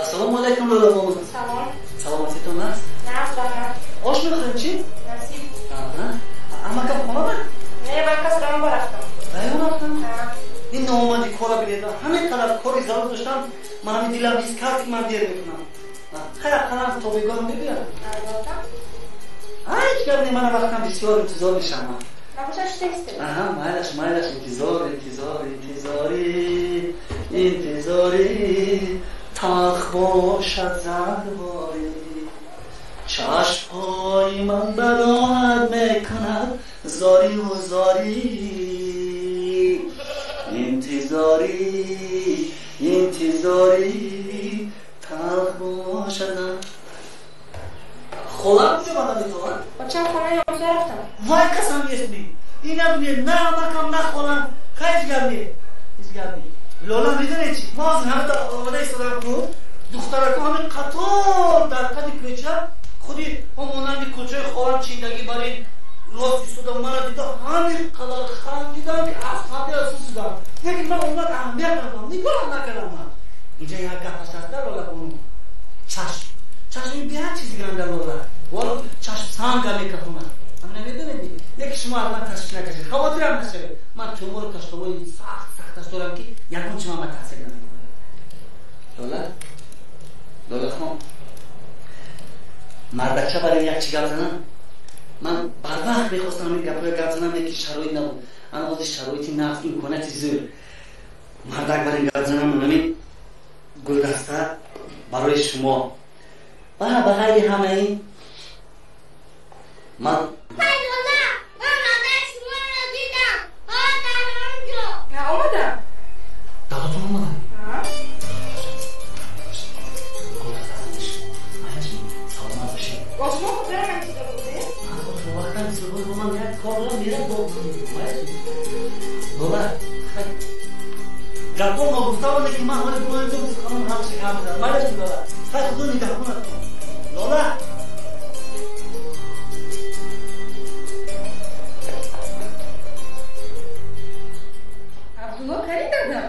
Ассалому алайкум, Лола бону. Салом. Саломатитон аст? Нағз, раҳмат. Ош мехӯрем чӣ? Насиб. Амакам хона? Не, вай кас раён рафтам. Раён рафтам? Ҳа. Ин ноомади кора бинед. Ҳамин қадар кори зарур доштам, ман ҳамин дилам ҳис кард, ки ман дер мекунам. Хай, ақаллан то бегоҳ мебиям. Албатта. Ҳеҷ гап не, мана вақтам бисёр, интизор мешавам. Набошад, шута истед. Аҳа, майлаш, майлаш, интизор, интизор, интизорӣ, интизорӣ, талх бошад зарборӣ. Чашмҳои ман бароҳат мекунад зориву зорӣ. Интизорӣ, интизорӣ, талх бошад. Холам куҷо бада метавонад? Очам хонаи ҳамсоя рафтам. Вай, касам нестми. Ина бинед, на амакам, на холам. Хай, ҳеҷ гап не, ҳеҷ гап не. Лола, медонед чӣ? Ма ҳозир ҳама омада истодам ку, духтарако ҳамин қатор дар қади кӯча, худи монанди кӯчаи холам чиндагӣ бар ин рост истодам. Мана дида, ҳамин қадар хандидам, ки аз ханда сусидам. Лекин ман омад аҳамият надодам, нигоҳам накардам. Ман инҷа як гап ҳаст аста, Лола бону. Чашм, чашми беҳад чизи ганда, Лола. Вало чашм санга мекафонад, ҳамина медонед. Лекин шумо аз ман ташвиш накашед, хавотирам нашавед. Ман тумору каштовои сахт сахташ дорам, ки ягон чи ман ба таъсир намекунад. Лола, Лолахон, мардакча барои як чи гап занам. Ман барвақт мехостам ҳамин гапҳоя гап занам, лекин шароит набуд. Ана ҳозир шароити нағз, имконияти зӯр. Мардак барои гап занам, ҳамин гулдаста барои шумо ва ба ғайри ҳамаи ман. Ҳай, Лола, ман адаи шуморо дидам. Ҳо, дар он ҷо. Ҳа, омадам. Дадотон омадан? Ҳа. Гулдаста аз шумо. Саломат бошед. Ошмо худам интизор будем. Вақтам бисёр, ман як кор дорам, мерам бо Лола. Гапҳо ногуфта буда, ки ман ҳоли бояд хонум ҳамаша гап мезанам. Майлаш, Лола. Хай, худо нигаҳбонатон, Лола. Абдулло, кари дадам.